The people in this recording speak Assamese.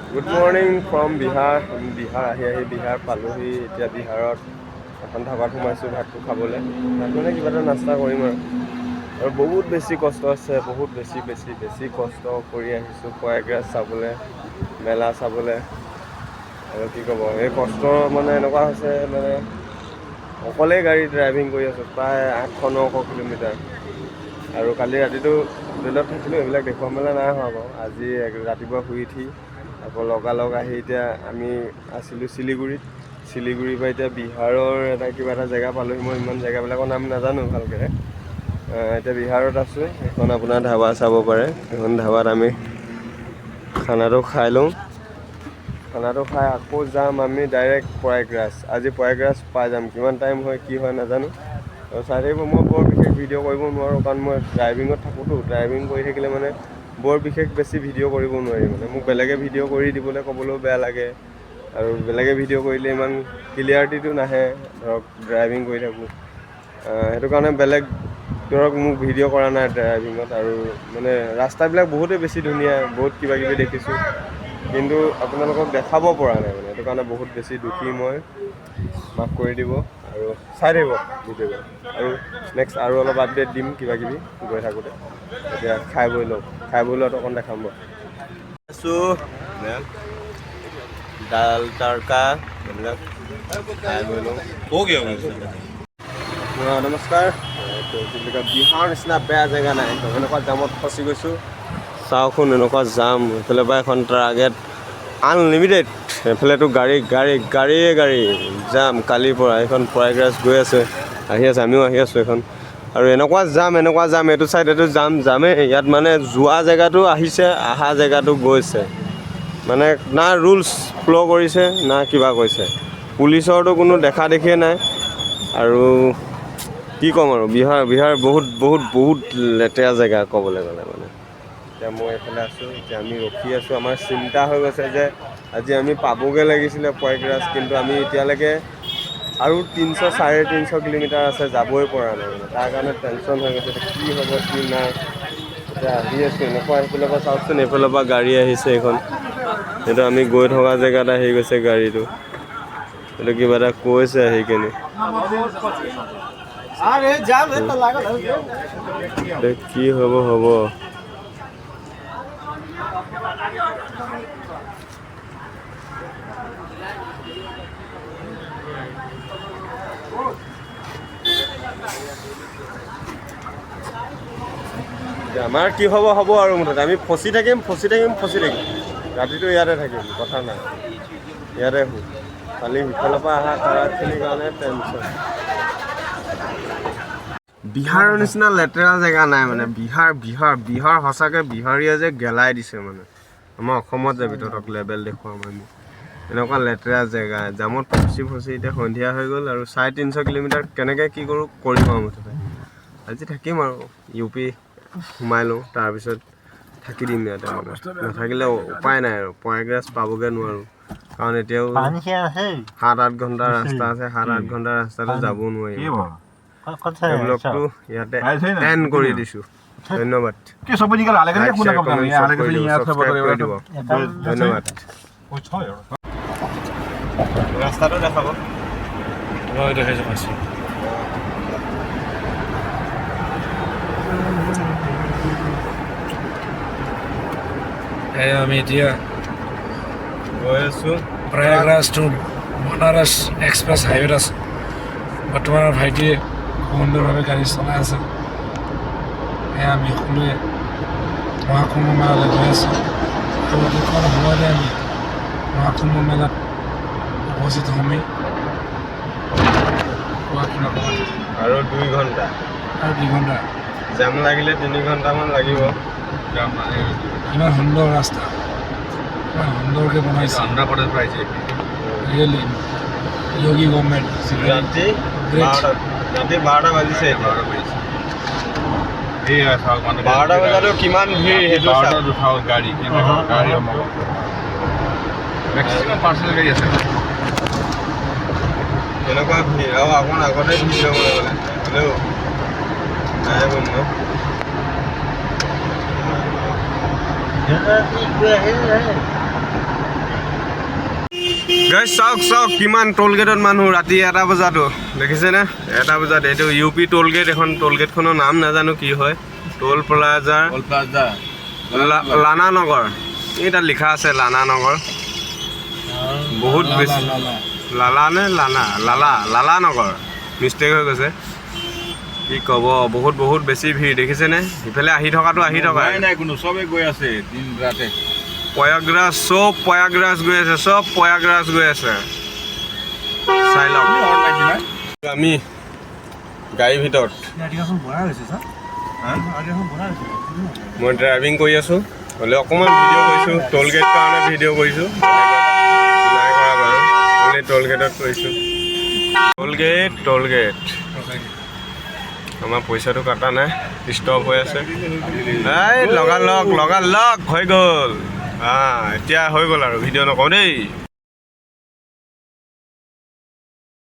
Good morning from Bihar. আমি বিহাৰ আহি আহি বিহাৰ পালোহি। এতিয়া বিহাৰত এখন ধাবাত সোমাইছোঁ ভাতটো খাবলৈ। ভাত মানে কিবা এটা নাস্তা কৰিম আৰু। আৰু বহুত বেছি কষ্ট আছে, বহুত বেছি বেছি বেছি কষ্ট কৰি আহিছোঁ প্ৰয়াগৰাজ চাবলৈ, মেলা চাবলৈ। আৰু কি ক'ব, এই কষ্ট মানে এনেকুৱা হৈছে, মানে অকলেই গাড়ী ড্ৰাইভিং কৰি আছোঁ প্ৰায় 800-900 কিলোমিটাৰ। আৰু কালি ৰাতিটো হোটেলত থাকিলোঁ, এইবিলাক দেখুওৱা মেলা নাই হোৱা বাৰু। আজি ৰাতিপুৱা শুই উঠি আকৌ লগালগ আহি এতিয়া আমি আছিলোঁ শিলিগুৰিত। শিলিগুৰিৰ পৰা এতিয়া বিহাৰৰ এটা কিবা এটা জেগা পালোহি। মই ইমান জেগাবিলাকৰ নাম নাজানো ভালকৈ। এতিয়া বিহাৰত আছোঁ। এইখন আপোনাৰ ধাবা চাব পাৰে। এইখন ধাবাত আমি খানাটো খাই লওঁ। খানাটো খাই আকৌ যাম আমি ডাইৰেক্ট প্ৰয়াগৰাজ। আজি প্ৰয়াগৰাজ পাই যাম। কিমান টাইম হয়, কি হয় নাজানো, আৰু চাই থাকিব। মই বৰ বিশেষ ভিডিঅ' কৰিব নোৱাৰোঁ, কাৰণ মই ড্ৰাইভিঙত থাকোঁতো। ড্ৰাইভিং কৰি থাকিলে মানে বৰ বিশেষ বেছি ভিডিঅ' কৰিব নোৱাৰি। মানে মোক বেলেগে ভিডিঅ' কৰি দিবলৈ ক'বলৈও বেয়া লাগে, আৰু বেলেগে ভিডিঅ' কৰিলে ইমান ক্লিয়াৰিটিটো নাহে। ধৰক ড্ৰাইভিং কৰি থাকোঁ, সেইটো কাৰণে বেলেগ ধৰক মোক ভিডিঅ' কৰা নাই ড্ৰাইভিঙত। আৰু মানে ৰাস্তাবিলাক বহুতেই বেছি ধুনীয়া, বহুত কিবা কিবি দেখিছোঁ, কিন্তু আপোনালোকক দেখাব পৰা নাই। মানে সেইটো কাৰণে বহুত বেছি দুখী মই, মাফ কৰি দিব। আৰু চাই থাকিব ভিডিঅ'বোৰ, আৰু নেক্সট আৰু অলপ আপডেট দিম কিবা কিবি গৈ থাকোঁতে। এতিয়া খাই বৈ লওঁ, খাই বৈ লোৱাটো অকণ দেখাম বাৰু। আছোঁ দাল তড়কা এইবিলাক খাই বৈ লওঁ। हो गया। নমস্কাৰ। এইটো কি বুলি কয়, বিহাৰৰ নিচিনা বেয়া জেগা নাই একদম। এনেকুৱা জামত ফচি গৈছোঁ, চাওকচোন, এনেকুৱা জাম। এইফালৰ পৰা এখন ট্ৰাকেত আনলিমিটেড, এইফালেতো গাড়ী গাড়ী গাড়ীয়ে গাড়ী জাম কালিৰ পৰা। এইখন প্ৰয়াগৰাজ গৈ আছে, আহি আছে, আমিও আহি আছোঁ এইখন। আৰু এনেকুৱা জাম, এনেকুৱা জাম, এইটো চাইডেতো জাম জামেই। ইয়াত মানে যোৱা জেগাটো আহিছে, অহা জেগাটো গৈছে। মানে না ৰুলছ ফ'ল' কৰিছে, না কিবা কৰিছে। পুলিচৰতো কোনো দেখা দেখিয়ে নাই। আৰু কি ক'ম আৰু, বিহাৰ বিহাৰ বহুত বহুত বহুত লেতেৰা জেগা ক'বলৈ গ'লে। মানে এতিয়া মই এইফালে আছোঁ, এতিয়া আমি ৰখি আছোঁ। আমাৰ চিন্তা হৈ গৈছে যে আজি আমি পাবগৈ লাগিছিলে প্ৰয়াগৰাজ, কিন্তু আমি এতিয়ালৈকে আৰু 300-350 কিলোমিটাৰ আছে, যাবই পৰা নাই। মানে তাৰ কাৰণে টেনশ্যন হৈ গৈছে, এতিয়া কি হ'ব কি নাই। এতিয়া আহি আছোঁ এনেকুৱা। এইফালৰ পৰা চাওকচোন, এইফালৰ পৰা গাড়ী আহিছে এইখন। এইটো আমি গৈ থকা জেগাত আহি গৈছে গাড়ীটো। এইটো কিবা এটা কৈছে আহি কেনে। এতিয়া কি হ'ব হ'ব। এতিয়া আমাৰ কি হ'ব হ'ব আৰু, মুঠতে আমি ফচি থাকিম, ফচি থাকিম, ফচি থাকিম। ৰাতিটো ইয়াতে থাকিম, কথা নাই, ইয়াতে শুম। খালি সিফালৰ পৰা অহা ট্ৰাকখিনিৰ কাৰণে টেনশ্যন। বিহাৰৰ নিচিনা লেতেৰা জেগা নাই। মানে বিহাৰ বিহাৰ বিহাৰ সঁচাকৈ বিহাৰীয়ে যে গেলাই দিছে। মানে আমাৰ অসমত যাবি, তহঁতক লেবেল দেখুৱাম আমি। এনেকুৱা লেতেৰা জেগা, জামত ফচি ফচি এতিয়া সন্ধিয়া হৈ গ'ল। আৰু 350 কিলোমিটাৰ কেনেকৈ কি কৰোঁ কৰিম আৰু, মুঠতে আজি থাকিম। আৰু ইউ পি সোমাই লওঁ, তাৰপিছত থাকি দিম ইয়াতে। মানে নাথাকিলে উপায় নাই আৰু, প্ৰয়াগৰাজ পাবগৈ নোৱাৰোঁ, কাৰণ এতিয়াও 7-8 ঘণ্টা ৰাস্তা আছে। 7-8 ঘণ্টা ৰাস্তাটো যাব নোৱাৰিম। এই ব্লগটো ইয়াতে এণ্ড কৰি দিছোঁ। ধন্যবাদ। লাইক, শ্বেয়াৰ, কমেণ্ট চব কৰি দিব, ছাবস্ক্ৰাইব কৰি দিব। ধন্যবাদ। ৰাস্তাটো দেখাব। দেখাইছোঁ, পাইছোঁ। আমি এতিয়া গৈ আছোঁ প্ৰয়াগৰাজ টু বনাৰস এক্সপ্ৰেছ হাইৱেত আছোঁ। বৰ্তমান ভাইটিয়ে সুন্দৰভাৱে গাড়ী চলাই আছে। এয়া আমি সকলোৱে মহাকুম্ভ মেলালৈ গৈ আছোঁ আৰু অতি কম সময়তে আমি মহাকুম্ভ মেলাত উপস্থিত হ'মেই। কোৱা, কিবা ক'বা? আৰু 2 ঘণ্টা। আৰু 2 ঘণ্টা। জাম লাগিলে 3 ঘণ্টামান লাগিব। ইমান সুন্দৰ ৰাস্তা, ইমান সুন্দৰকৈ বনাইছে। Really Yogi government. ৰাতি 12টা, ৰাতি 12টা বাজিছে এতিয়া। 12টা বজাতো কিমান ভিৰ সেইটো চাওক। গাড়ী গাড়ী মেক্সিমাম পাৰ্চনেল গাড়ী আছে। কেনেকুৱা ভিৰ, আৰু অকণ আগতে ভিৰ ল'বলৈ গ'লে হ'লেও নাই বন্ধ। গাইজ, চাওক চাওক, কিমান টোল গেটত মানুহ ৰাতি 1টা বজাতো। দেখিছেনে? 1টা বজাত। এইটো ইউ পি টোল গেট এখন। টোল গেটখনৰ নাম নাজানো কি হয়। টোল প্লাজাৰ টোল প্লাজা। লানা নগৰ। এই তাত লিখা আছে লানা নগৰ। বহুত বেছি লালা নে লানা, লালা, লালা নগৰ, মিষ্টেক হৈ গৈছে। কি ক'ব, বহুত বহুত বেছি ভিৰ, দেখিছেনে? ইফালে আহি থকাটো আহি থকা। নাই নাই, কোনো চবে গৈ আছে দিন ৰাতে। প্ৰয়াগৰাজ, চব প্ৰয়াগৰাজ গৈ আছে, চব প্ৰয়াগৰাজ গৈ আছে। চাই লওক। আমি গাড়ীৰ ভিতৰত, মই ড্ৰাইভিং কৰি আছোঁ, হ'লেও অকণমান ভিডিঅ' কৰিছোঁ। টোল গেট কাৰণে ভিডিঅ' কৰিছোঁ, বেলেগত নাই কৰা বাৰু। অনলি টোল গেটত কৰিছোঁ। টোল গেট, টোল গেট। আমাৰ পইচাটো কটা নাই, ষ্টপ হৈ আছে। এই লগা লগ, লগা লগ হৈ গ'ল। এতিয়া হৈ গ'ল আৰু ভিডিঅ' নকওঁ দেই।